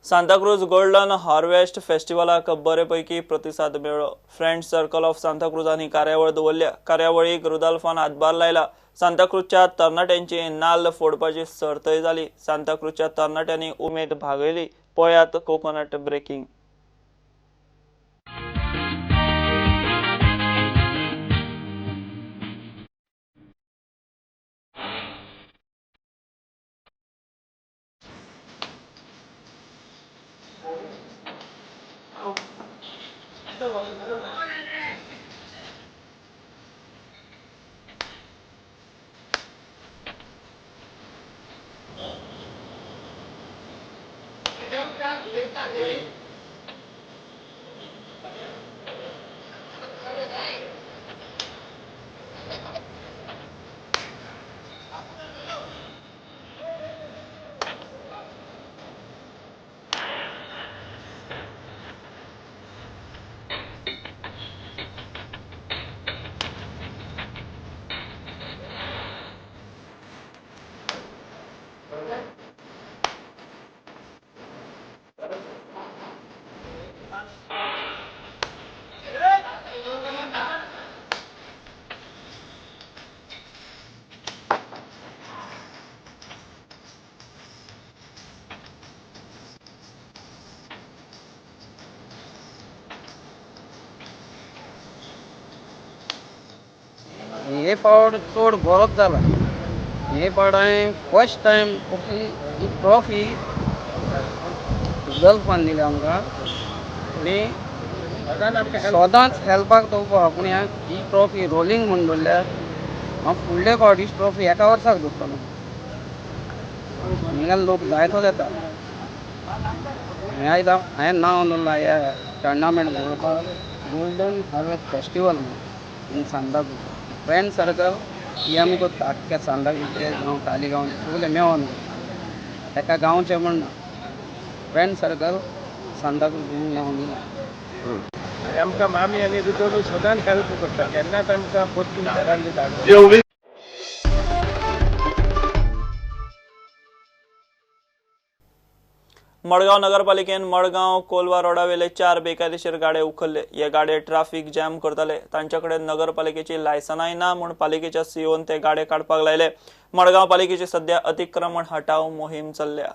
Santa Cruz golden harvest फेस्टिवलाक बरे पैकी प्रतिसाद मेळ्ळो। फ्रेंड सर्कल ऑफ सांताक्रूजान ही कार्यावळ दवरल्या। कार्यावळीक रुदाल्फान हातभार लायला। सांताक्रूजच्या तरणाट्यांची नाल्ल फोडपाची सर्तय जाली। सांताक्रूजच्या तरणाट्यांनी उमेद भागयली। पळयात कोकोनट ब्रेकिंग। हे फावट चड बरोच जाला। हे फावट हांवें फर्स्ट टायम ही ट्रॉफी गल्फान दिली आमकां आनी सदांच हेल्पाक तो उबो आहा। पूण ही ट्रॉफी रोलिंग म्हूण दवरल्या। हांव फुडले फावट ही ट्रॉफी एका वर्साक दवरतलो। हिंगा लोक जायतो येता। हें आयज हांवें नांव दवरलां ह्या टुर्नामेंट दवरपाक गोल्डन हार्वेस्ट फेस्टिवल म्हणून इन सांताक्रूज। फ्रेंड सर्कल ही आमी करता आख्ख्या सांताक्रूजचे गांव तालिगांव सगळे मेळोन एका गांवचे म्हण ना, फ्रेंड सर्कल सांताक्रूज म्हणून नांव दिलां। आमकां मामी आनी रुदोलू सदांच हेल्प करता, केन्नाच आमकां परतून घरान धाडना। मडगांव नगरपालिकेन मडगांव कोलवा रोडावेले 4 बेकायदेशीर गाडे उखल्ले। हे गाडे ट्राफिक जॅम करताले। तांचे कडेन नगरपालिकेची लायसनाय ना म्हूण पालिकेच्या सीओन ते गाडे काडपाक लायले। मडगांव पालिकेची सध्या अतिक्रमण हटाव मोहीम चल्ल्या।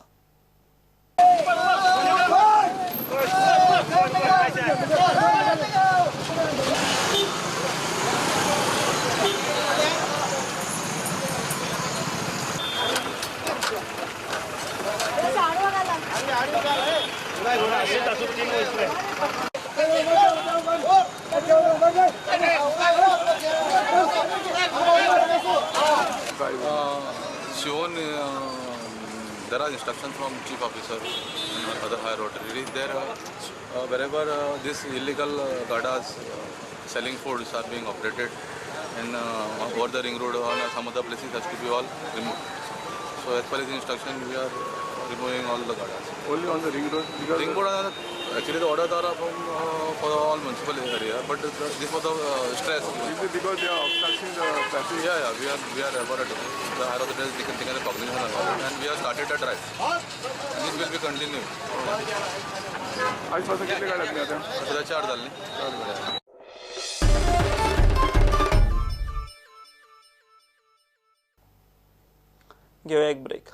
Shown there are instructions from chief officer and other higher authorities. There, wherever this illegal gadas selling foods are being operated, and over the ring road or some other places has to be all removed. So as per the instruction, we are removing all the gadas. Only on the ring road? Because ring road, actually the orders are from for all municipal area, but this was the stress. Is it because they are obstructing the traffic? Yeah, we are aware of it. The higher authorities taken the cognizance about it, and we have started a drive. And this will be continued. आज पासून कितले गाड्या आसले आता? सध्या 4 जाल्ले. घेऊया एक ब्रेक.